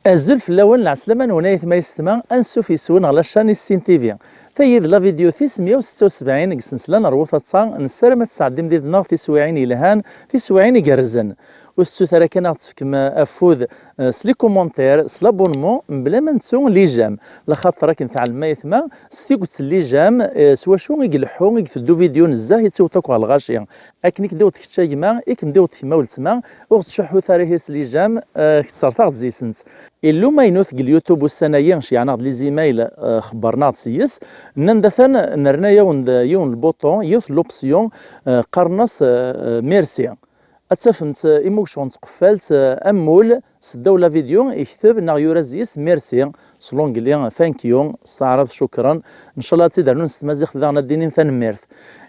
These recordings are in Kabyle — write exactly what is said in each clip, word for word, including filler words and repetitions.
Azul fell-awen, lɛeslama-nwen ay atma yessetma, ansuf yes-wen ɣer la chaîne Issin T V. Tayi d la vidéo tis meyya u setta u sebɛin deg ssensla n Rwu Taḍsa, nessaram ad tesɛeddim did-neɣ tiswiɛin yelhan, tiswiɛin igerrzen. Ur tettut ara kan ad aɣ-d-tefkem afud, eh, s les commentaires, s l'abonnement, mebla ma nettu les j'aime. Laxaṭer akken tɛelmem ay atma, s tiget n les j'aime, eh, s wacu i ileḥḥu, i iteddu vidéo nezzeh, ittiweḍ akk ɣer lɣaci. Akken i k-d-iweḍ kečč a gma, i kem-d-iweḍ kemm a weltma, ur ɣ-tettcuḥḥut ara ihi s les j'aime, eh, kettret-aɣ-d zzi-sent. Illu maynut deg YouTube ussan-ayi, ceyyɛen-aɣ-d les emails, eh, xebbren-aɣ-d seg-s, nnan-d atan nerna-yawen-d yiwen n lbuṭun, yiwet n l'option, eh, qqaren-as, eh, eh, merci. Ad tafemt, eh, imi ur tqeffel, eh, amul, seddaw la vidéo, ikteb neɣ yura zzi-s merci, s l'anglais thank you, s taɛrabt cukran. Ncallah ad tt-id-rnun s tmaziɣt daɣen ad d-inin tanemmirt.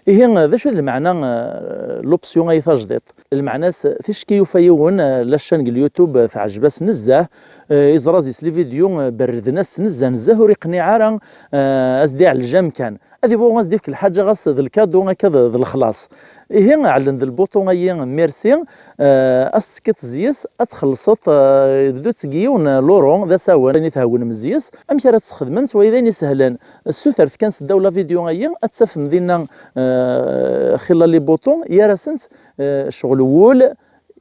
Ihi, d acu d lmeɛna, eh, l'option-ayi tajdiṭ? Lmeɛna-s, ticki yufa yiwen, eh, la chaîne deg YouTube, eh, teɛjeb-as nezzeh, eh, iẓra zzi-s les vidéos, eh, berrden-as nezzeh, nezzeh, ur iqniɛ ara, eh, as-d-iɛellej amkan. Ad ibu, ad s-d-ifk lḥaǧa ɣas d lkadu akka d, d lexlaṣ. Ihi, ɛellen d lbuṭun-ayi, merci, eh, ad s-tekkiḍ zzi-s, ad txellṣeḍ, eh, bdu-tt deg yiwen l'euro, d asawen, ayen i thewwnem zzi-s. Amek ara tt-sxedmemt? Wa d ayen isehlen. Ssutret kan seddaw la vidéo-ayi, ad tafem dinna, eh, xilla les boutons, gar-asent, eh, ccɣel wul,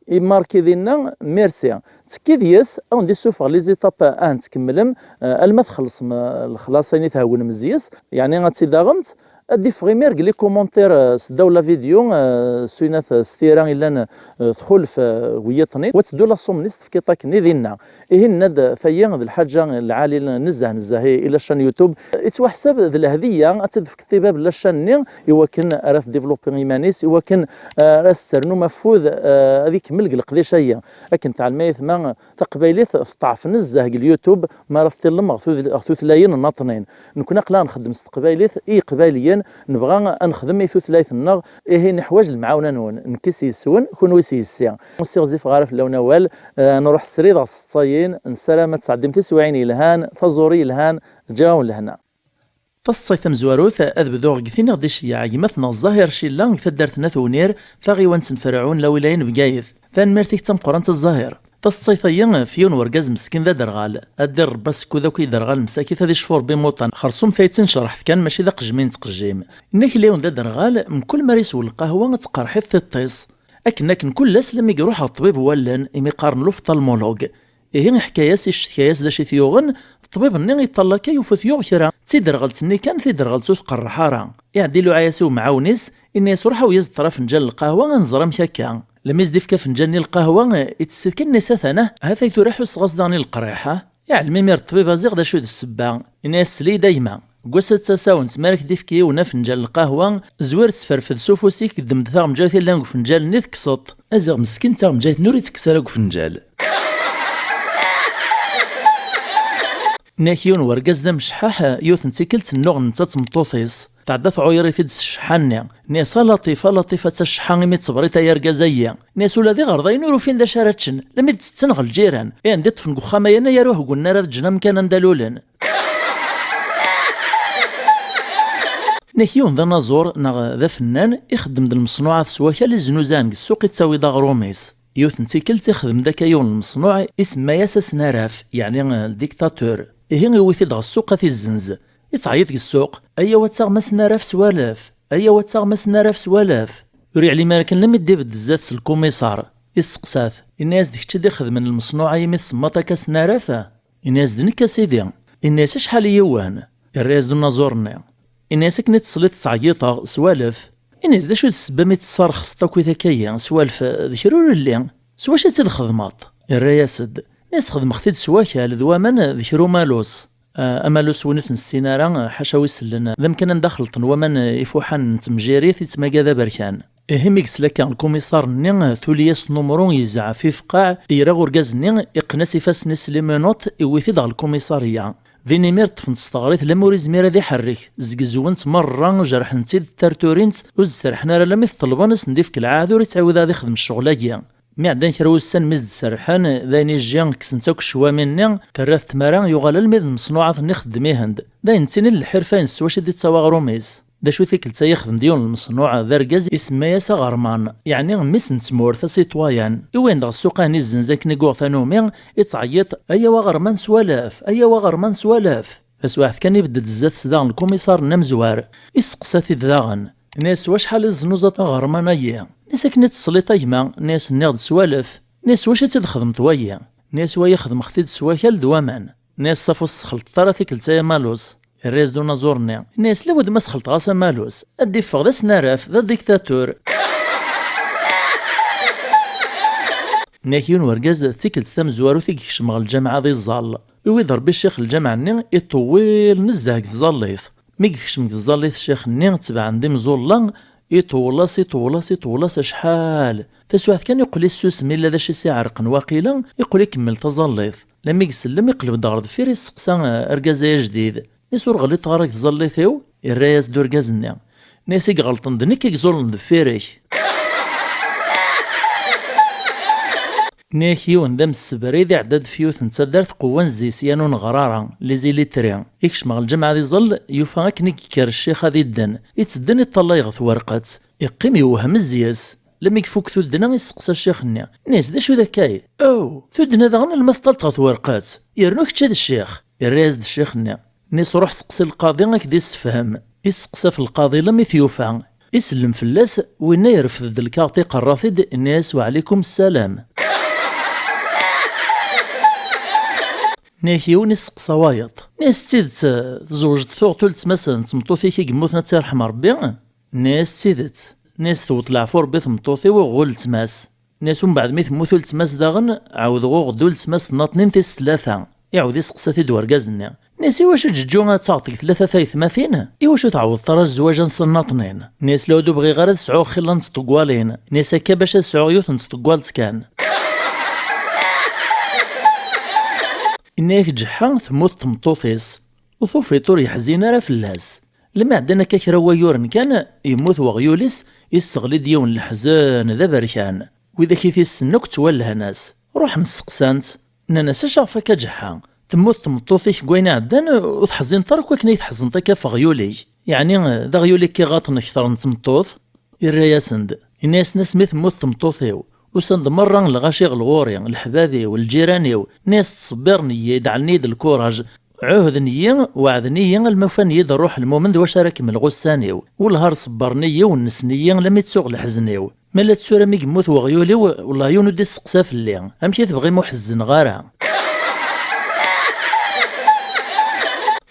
imarki dinna, merci. Tekki deg-s, ad wen-d-issufeɣ les étapes ad tent-tkemmlem, eh, alma txellṣem, eh, lexlaṣ ayen i thewwnem zzi-s, yeɛni ad tt-id-taɣemt, ad d-iffeɣ imir deg les commentaires, eh, seddaw la vidéo, eh, s winat, eh, s tira illan, eh, txulef, eh, wiyiḍ-nni, wa teddu la somme-nni s tefkiḍ akken i dinna. Ihi nenna-d tayi d lḥaǧa lɛali nezzeh nezzeh i, i la chaîne YouTube. Ittwaḥsab d lehdiya ad tt-id-tefkeḍ i bab n la chaîne-nni i wakken ara tdivlupi iman-is, i wakken, eh, ara s-ternum afud, eh, ad ikemmel deg leqdic-ayi. Akken tɛelmem ay atma, taqbaylit teṭṭeɛf nezzeh deg YouTube mi ara teṭṭillem ɣer tud-, ɣer tutlayin nnaṭnin. Nekkni aql-aɣ nxeddem s teqbaylit i yeqbayliyen, nebɣa ad nexdem i tutlayt-nneɣ, ihi neḥwaǧ lemɛawna-nwen, nekki s yes-wen, kunwi s yes-i. Ur ssiɣzifeɣ ara fell-awen awal, eh, nruḥ srid ɣer tseḍsayin, nessaram ad tesɛeddim tiswiɛin yelhan, taẓuri yelhan, ǧǧiɣ-awen lehna. Taseḍsayt tamezwarut, ad bduɣ deg tin i ɣ-d-iceyyeɛ gma-tneɣ Ẓahir Cilla deg taddart n At Wenir, taɣiwant n Ferɛun, lawilaya n Bgayet. Tanemmirt-ik d tameqqrant a Ẓahir. Taseḍsayt-ayi f yiwen wergaz meskin d aderɣal. Ad d-irr Rebbi asekkud akk i yederɣal msakit ad icfu Rebbi imuṭan. Xerṣum tayet i necreḥ kan, mačči d aqejjim i nettqejjim. Inna-k yiwen d aderɣal, mkul mi ara yesweḍ lqahwa ad tqerreḥ-it tiṭ-is. Akken akken kul ass, lammi iruḥ ɣer ṭṭbib n wallen, imi qqaren l'ophtalmologue. Ihi iḥka-yas, iccetka-yas d acu i t-yuɣen, ṭṭbib-nni iṭṭal akka yufa-t yuɣ kra. D tiderɣelt-nni kan, tiderɣelt ur tqerreḥ ara. Iɛedda iluɛa-yas i umɛawen-is, inna-yas ruḥ awi-yas-d ṭṭra afenǧal n lqahwa ad nẓer amek akka. Lammi i s-d-ifka afenǧal-nni n lqahwa, itess-it kan, inna-yas atan ah, ha-t-a tura ḥusseɣ-as daɣen i leqriḥ ah. Iɛlem imir ṭṭbib aziɣ d acu d ssebba. Inna-yas sel-iyi-d a gma. Deg wass-a d tasawent, mi ara k-d-ifk yiwen afenǧal n lqahwa, zwir ttferfed s ufus-ik, ddem-d taɣenǧawt yellan deg ufenǧal-nni tekkseḍ-t. Aziɣ meskin taɣenǧayt-nni ur ittekkes ara deg ufenǧal. Nnak yiwen wergaz d amecḥaḥ, yiwet n tikkelt nnuɣen netta d tmeṭṭut-is. Tɛedda tɛuyer-it-id s cceḥḥa-nni. Nni-as a Laṭif, a Laṭif, a tacceḥḥa imi tebrit ay argaz-ayi. Nni-as ula d iɣerdayen ur ufin d acu ara ččen, lammi d-ttetten ɣer lǧiran. I anda ṭṭfen deg uxxam-ayi, nna yaru heggunen ara ad ǧǧen amkan anda lulen. Nnak yiwen d anaẓur neɣ d afennan, ixeddem-d lmeṣnuɛat s wakal iznuzaɛen deg ssuq ittawi-d aɣrum-is. Yiwet n tikkelt ixdem-d akka yiwen n lmeṣnuɛ, isemma-yas asnaraf, yeɛni, eh, dictateur. Ihi iwwi-t-id ɣer ssuq ad t-izzenz. Ittɛeyyiḍ deg ssuq, ayaw ad taɣem asnaraf s walef, ayaw ad taɣem asnaraf s walef. Ur yeɛlim ara kan lammi d-ibedd zdat-s lkumiṣar. Isteqsa-t, inna-yas d kečč i d-ixedmen lmeṣnuɛ-ayi mi tsemmaḍ akka asnaraf? Inna-yas d nekk a sidi. Inna-yas acḥal i yiwen? Irra-yas-d unaẓur-nni. Inna-yas akken i tesliḍ ttɛeyyiḍeɣ s walef. Inna-yas d acu d ssebba mi tesserxseḍ akkit akka-yi s walef d kra ur illi? S wacu i tt-id-xedmeḍ? Irra-yas-d. Inna-yas xedmeɣ-t-id s wakal d waman d kra umalus. Ah, amalus win ur t-nessin ara, ḥaca wi sellen, d amkan anda xelṭen waman ifuḥanen n temjirit yettmagad aberkan. Ihi mi yesla akka lkumiṣar-nni, tuli-yas numru, yezɛef ifqeɛ, ira urgaz-nni, iqqen-as ifassen-is s les menottes, iwwi-t-id ɣer lkumiṣarya. Din imir ṭṭfen-t s teɣrit lammi ur izmir ad iḥerrek, zgezwen-t merra, jerḥen-t-id, ttarturin-t, ur s-d-serrḥen ara lammi t-ṭelben ad sen-d-ifk lɛahed ur ittɛiwed ad ixdem ccɣel-agi. Mi ɛeddan kra wussan mi s-d-serrḥen, d ayen ijji kksen-t akk ccwami-nni, terra-t tmara yuɣal almi d lmeṣnuɛat-nni ixeddem-ihend. D ayen nettini d lḥirfa-ines s wacu i d-ittawi aɣrum-is. D D acu tikkelt-a yexdem-d yiwen n lmeṣnuɛ d argaz isemma-yas aɣerman, yeɛni mmi-s n tmurt, asitwayan. Iwin-d ɣer ssuq-a-nni izzenz akken i yuɣ tanumi, ittɛeyyiṭ: "Ayaw aɣerman swalef! Ayaw aɣerman swalef!" Taswiɛt kan ibedd-d zdat-s daɣen lkumiṣar n amezwar, isteqsa-t-id daɣen. Nni-as: "S wacḥal i teznuzaḍ aɣerman-ayi?" Nni-as: "Akken i tesliḍ a gma." Nni-as: "Nniɣ-d swalef." Nni-as: "S wacu i tt-id-xedmeḍ wayi?" Nni-as: "Wayi xedmeɣ-t-id s wakal d waman." Nni-as: "Ṣafu s texleṭṭ ara tikkelt-ay amaluṣ." Irra-yas-d unaẓur-nni, nni-as: "Labudd ma sxelṭeɣ-as amaluṣ, ad d-iffeɣ d asnaraf, d adiktatur." Nni-ak yiwen wergaz, tikkelt tamezwarut i yekcem ɣer lǧameɛ ad iẓẓal, iwi-d Ṛebbi ccix n lǧameɛ-nni iṭewwil nezzeh deg tẓallit. Mi yekcem deg tẓallit ccix-nni, tebɛen-d imẓulla, iṭewwel-as, iṭewwel-as, iṭewwel-as acḥal. Taswiɛt kan iqqel issusem, illa d acu i s-iɛerqen waqila, iqqel ikemmel taẓallit. Lami isellem, iqleb-d ɣer deffir, isteqsa argaz-a ajdid: "Is ur ɣliṭeɣ ara deg tẓallit-iw?" Irra-yas-d urgaz-nni, nni-as: "I iɣelṭen d nekk i iẓullen deffir-k." Nni-ak yiwen d amsebrid iɛedda-d f yiwet n taddart qewwan zzis yan uneɣrara, les illettrés. Ikcem ɣer lǧameɛ ad iẓel, yufa akken i yekker ccix ad idden, ittedden iṭṭalay ɣer twerqet. Iqqim yewhem zzis. Lami ifuk tuddna, isteqsa ccix-nni. Nni-as: "D acu d akkay? Aw, tuddna daɣen alma teṭṭalt ɣer twerqet? Yernu kečč d ccix?" Irra-yas-d ccix-nni. Nni-as: "Ruḥ seqsi lqaḍi ad k-d-issefhem." Isteqsa f lqaḍi lami t-yufa. Isellem fell-as, winna irfed-d lkaɣeṭ iqerra-t-id, nni-as: "Wa ɛlikum ssalam." Nni-ak yiwen isteqsa wayeḍ. Nni-as: "D tidet, tzewǧeḍ tuɣ weltma-s n tmeṭṭut-ik i yemmuten ad tt-irḥem Ṛebbi?" Nni-as: "D tidet." Nni-as: "Tewweḍ leɛfu Ṛebbi tmeṭṭut-iw uɣ weltma-s." Nni-as: "Umbeɛd mi temmut weltma-s daɣen, ɛawdeɣ uɣ-d weltma-s tnaṭnin tis tlata." Iɛawed isteqsa-t-id urgaz-nni. Nni-as: "Iwacu ǧeǧǧu ad taɣeḍ deg tlata taytmatin? Iwacu tɛawdeḍ ara zzwaǧ-a n snnaṭnin?" Nni-as: "Lɛud ur bɣiɣ ara ad sɛuɣ xilla n tṭeggwalin." Nni-as: "Akka bac ad sɛuɣ yiwet n tṭeggwalt kan." Inna-yak ǧeḥḥa, temmut tmeṭṭut-is. Ur tufiḍ ur yeḥzin ara fell-as. Lmi ɛeddan akka kra n wayyuren kan, yemmut weɣyul-is, isseɣli-d yiwen n leḥzen d aberkan. Widak i t-issen akk ttwalhan-as. Ruḥen steqsan-t, nnan-as: "Acu ɣef akka ǧeḥḥa? Temmut tmeṭṭut-ik deg wayen iɛeddan, ur teḥzineḍ ara akk akken ay tḥezneḍ akka ɣef weɣyul-ik? Yeɛni, d aɣyul i k-iɣaṭen kter n tmeṭṭut?" Irra-yasen-d, inna-yasen: "Asmi temmut tmeṭṭut-iw, usan-d merra lɣaci ɣer ɣur-i, leḥbab-iw, lǧiran-iw, nni-as ttṣebbiren-iyi, deɛlen-iyi-d lkuraj, ɛuhden-iyi, weɛden-iyi, alma ufan-iyi-d ṛṛuḥ lmumen d wacu ara kemmleɣ ussan-iw. Wellah ar ṣebbren-iyi, wennsen-iyi, almi ttuɣ leḥzen-iw. Ma la tura mi yemmut weɣyul-iw, wellah yiwen ur d-isteqsa fell-i. Amek i tebɣim ur ḥezneɣ ara?"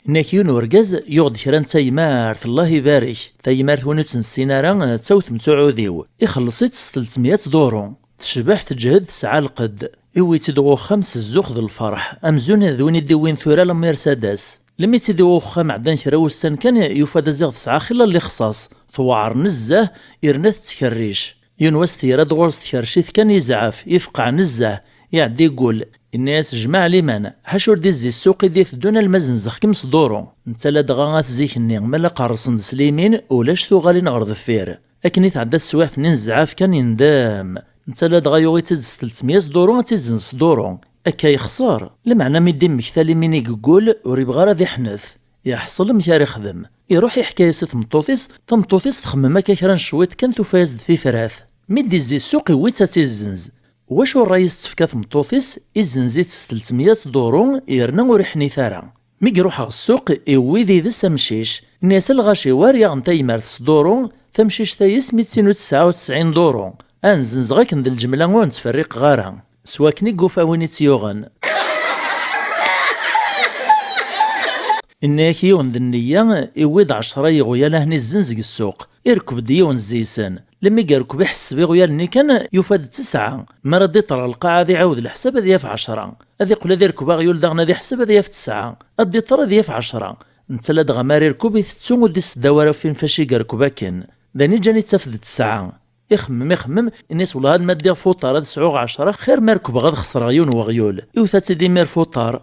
Inna-k yiwen urgaz yuɣ-d kra n taymart, Allah ibarek. Taymart win ur tt-nessin ara, d tawtemt uɛudiw. Ixelleṣ-itt s tletmeyya duṛu. Tecbeḥ, teǧhed, tesɛa lqedd. Iwwi-tt-id ɣer uxxam s zzux d lferḥ, amzun d win i d-iwwin tura la Mercedes. Lmi tt-id-iwwi uxxam, ɛeddan kra wussan kan, yufa-d aziɣ tesɛa xilla n lixṣaṣ, tewɛer nezzeh, irna tettkerric. Yiwen wass tegra-d ɣur-s tkercit kan, yezɛef, yefqeɛ nezzeh, iɛedda iggull. Inna-yas: "Jmaɛ liman, ḥaca ur d-izzi ssuq i d-iteddun alma zzenzeɣ-kem s duṛu." Netta ladɣa at zik-nni, ma la qerrsen-d s limin, ulac tuɣalin ɣer deffir. Akken i tɛedda teswiɛt-nni n zzɛaf kan, yendem. Netta ladɣa yuɣ-itt-id s tletmeyya duṛu ad tt-izzenz s duṛu. Akka yexṣer. Lameɛna mi d-immekta limin i yeggul, ur yebɣi ara ad iḥnet. Yeḥṣel amek ara ixdem. Iruḥ iḥka-yas i tmeṭṭut-is, tameṭṭut-is txemmem akka kra n cwiṭ kan, tufa-yas-d tifrat. Mi d-izzi ssuq, iwwi-tt ad tt-izzenz. Wacu ṛṛay i s-tefka tmeṭṭut-is? Izzenz-itt s tletmeyya duṛu, yerna ur iḥnit ara. Mi iruḥ ɣer ssuq, iwwi did-s amcic. Nni-as: "A lɣaci, war yaɣen taymart s duṛu, tamcict-a yis mi d tin ur tesɛa u tesɛin duṛu. Ad n-zzenzeɣ akken d lǧemla ur nettferriqeɣ ara." S wakken i yufa win i tt-yuɣen. Inna-yak yiwen d nneyya, iwwi-d ɛecṛa yiɣyal ahni zzenz deg ssuq. Irkeb-d yiwen zzi-sen. Lmi yerkeb iḥesseb iɣyal-nni kan, yufa-d tesɛa. Mi ara d-iṭer ɣer lqaɛa ad iɛawed leḥsab ad yaf ɛecṛa. Ad iqqel ad irkeb aɣyul daɣen ad iḥseb ad yaf tesɛa. Ad d-iṭer ad yaf ɛecṛa. Netta ladɣa mi ara irkeb itettu ur d-iseddaw ara ɣef wacu i yerkeb akken. D ayen i ǧǧan ittaf-d tesɛa. Ixemmem, ixemmem, inna-yas: "Wellah, ad ma ddiɣ f uṭar ad sɛuɣ ɛecṛa, xir ma rekbeɣ ad xesreɣ yiwen weɣyul." Iwta-tt-id imir f uṭar.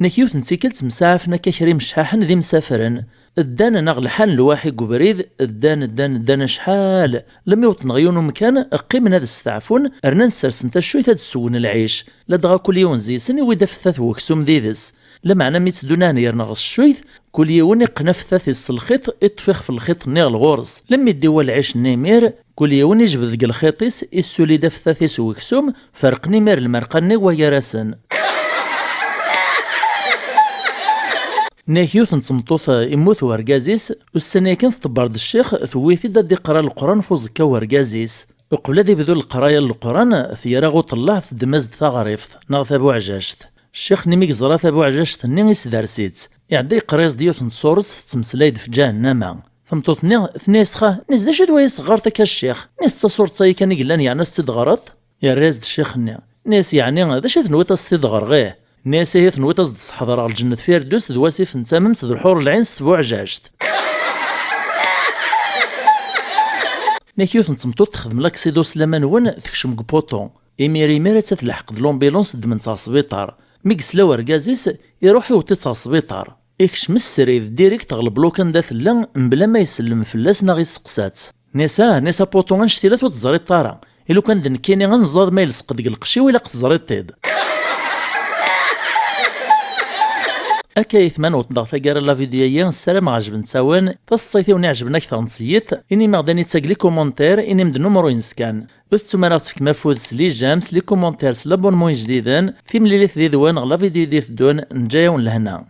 Nek yiwet n tikkelt msaɛafen akka kra imecḥaḥen d imsafren. Ddan neɣ lḥan lwaḥi deg ubrid, ddan, ddan, ddan acḥal. Lmi wwḍen ɣer yiwen umkan, qqimen ad steɛfun, rnan sersen taccuyt ad swen lɛic. Ladɣa kul yiwen zi-sen iwi-d afettat n weksum did-s. Lameɛna mi tteddun ɛni yerna ɣer ccuyt, kul yiwen iqqen aftat-is s lxiṭ, iṭṭef ixef lxiṭ-nni ɣer ɣur-s. Lemmi d-iwa lɛic-nni imir, kul yiwen ijbed deg lxiṭ-is, issuli-d aftat-is weksum, ferqen imir lmerqa-nni wagar-asen. Nniɣ-ak yiwet n tmeṭṭut, eh, immut wergaz-is, ussan yakan tḍebber-d ccix, tewwi-t-id ad d-iqra Leqran f uẓekka wergaz-is. Uqbel ad ibdu leqraya n Leqran, tger-aɣ uṭellaɛ teddem-as-d taɣrift, neɣ tabuɛjact. Ccix-nni mi yeẓra tabuɛjact-nni isders-itt, iɛedda yeqra-yas-d yiwet n tsuret tettmeslay-d f ǧahennama. Tameṭṭut-nni tenna-yas: "Xa, nni-as d acu d waya i s-teɣɣareḍ akka a ccix? Nni-as d tasuret-ayi kan i yellan, yeɛni ad s-tt-id-ɣreḍ?" Yerra-yas-d ccix-nni, nni-as: "Yeɛni d acu i tenwiḍ ad s-t-id-ɣreɣ, ih? Nni-as ihi tenwiḍ ad s-d-sseḥḍreɣ lǧennet Firdus d wasif n tamemt d lḥur lɛin s tbuɛjact." Nni-ak yiwet n tmeṭṭut texdem laksidu s laman-nwen, tekcem deg puṭu. Imir imir atta telḥeq-d l'ambulance ddmen-tt ɣer sbiṭar. Mi yesla wergaz-is, iruḥ iweṭṭ-itt ɣer sbiṭar. Ikcem srid direct ɣer lebluka anda tella, mebla ma isellem fell-as neɣ iseqsa-tt. Nni-as: "Ah, nni-as a puṭu, annect-ilat ur teẓriḍ ara. I lukan d nekkini ad neẓẓad ma yelseq deg lqecc-iw, ilaq teẓriḍ-t-id." Akka ayetma, nweṭ-d ɣer taggara n la vidéo-agi, ssarameɣ ɛejbent-awen. Taseḍsayt-iw-nni ɛejben akteṛ n tseyyit, inim-aɣ-d anita deg les commentaires, inim-d numru-ines kan. Ur tettum ara ad tefkem afud s les j'aime, s les commentaires, s l'abonnement ijdiden. Timlilit did-wen ɣer la vidéo i d-iteddun, neǧǧa-yawen lehna.